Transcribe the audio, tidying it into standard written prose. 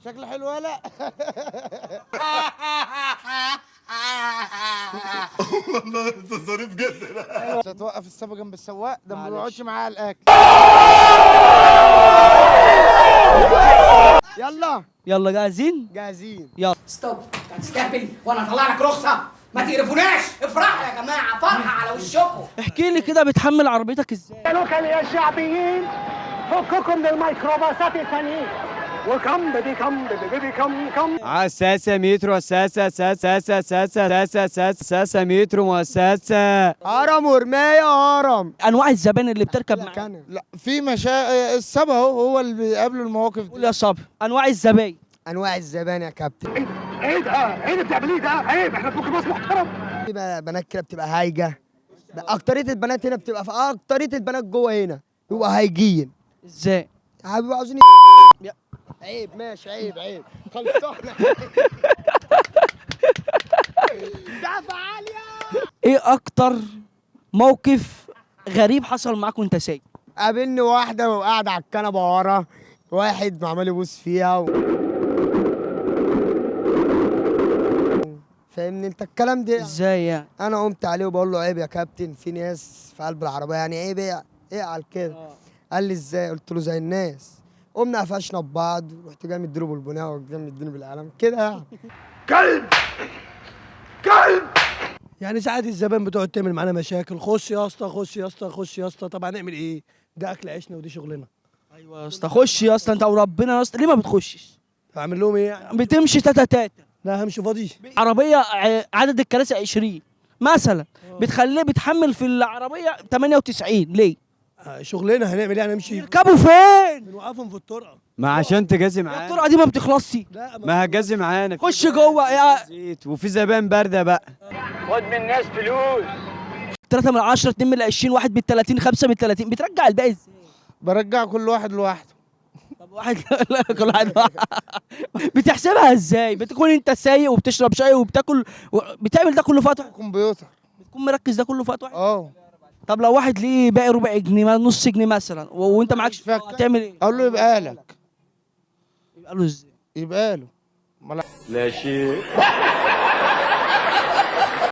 شكله حلو ولا؟ والله انت ظريف جدا. مش هتوقف السبا جنب السواق ده، ما بيقعدش معاه على الاكل. يلا يلا جاهزين؟ جاهزين. يلا stop، هتستهبل وانا هطلع لك رخصه. ما تقرفوناش، افرحوا يا جماعة، فرحه على وشكم. احكي لي كده، بتحمل عربيتك ازاي؟ يا local يا شعبيين، فككم من الميكروباصات التانيين. و come baby come baby come come. عساسة مترو، اساسة اساسة اساسة اساسة اساسة اساسة مترو مؤسسة. هرم ورمايه هرم. انواع الزبائن اللي بتركب معاك. لا في السبا اهو، هو اللي بيقابله المواقف دي. قول يا صبري انواع الزباين. انواع الزبائن يا كابتن. ايه ده؟ ايه اللي بتعمليه ده؟ عيب، احنا في ميكروباص محترم. بيبقى بنات كده بتبقى هايجه، اكتريه البنات هنا بتبقى في اكتريه البنات جوه هنا بيبقوا هايجين. ازاي؟ بيبقوا عاوزين عيب، ماشي، عيب عيب، خلصانه. دفعة عالية. ايه اكتر موقف غريب حصل معاك وانت سايق؟ قابلني واحدة وقاعدة على الكنبة ورا، واحد عمال يبوس فيها فاهمني انت الكلام ده؟ ازاي يعني؟ انا قمت عليه وبقول له عيب يا كابتن، في ناس في قلب العربية، يعني عيب ايه على كده. قال لي ازاي؟ قلت له زي الناس. قمنا قفشنا ببعض، رحت جاي مديله بالبناء وجاي مديله بالقلم كده يعني. كلب كلب. يعني ساعات الزبائن بتقعد تعمل معانا مشاكل، خش يا اسطى خش يا اسطى خش يا اسطى. طب هنعمل ايه؟ ده اكل عيشنا ودي شغلنا. ايوه يا اسطى، خش يا اسطى انت وربنا يا اسطى. ليه ما بتخشش؟ اعمل لهم ايه يعني؟ بتمشي تاتا تاتا. لا همشي فاضي. عربية عدد الكراسي 20 مثلا، بتخليه بتحمل في العربية 98 ليه؟ شغلنا هنعمل ايه؟ هنمشي. يركبوا فين؟ بنوقفهم في الطرقه. ما عشان تجازي معانا. الطرقه دي ما بتخلصش. لا ما هتجازي معانا. خش جوه يا زيت وفي زبائن باردة بقى. خد من الناس فلوس. 3 من 10، 2 من 20، 1 من 30، 5 من 30، بترجع الباقي ازاي؟ برجع كل واحد لوحده. طب واحد لا كل واحد بتحسبها ازاي؟ بتكون انت سايق وبتشرب شاي وبتاكل بتعمل ده كله في وقت واحد؟ كمبيوتر. بتكون مركز ده كله في وقت واحد؟ اه. طب لو واحد ليه باقي ربع جنيه، نص جنيه مثلا، وانت معكش، هتعمل ايه؟ اقول له يبقى لك. يبقى له ازاي؟ يبقى له لا شيء.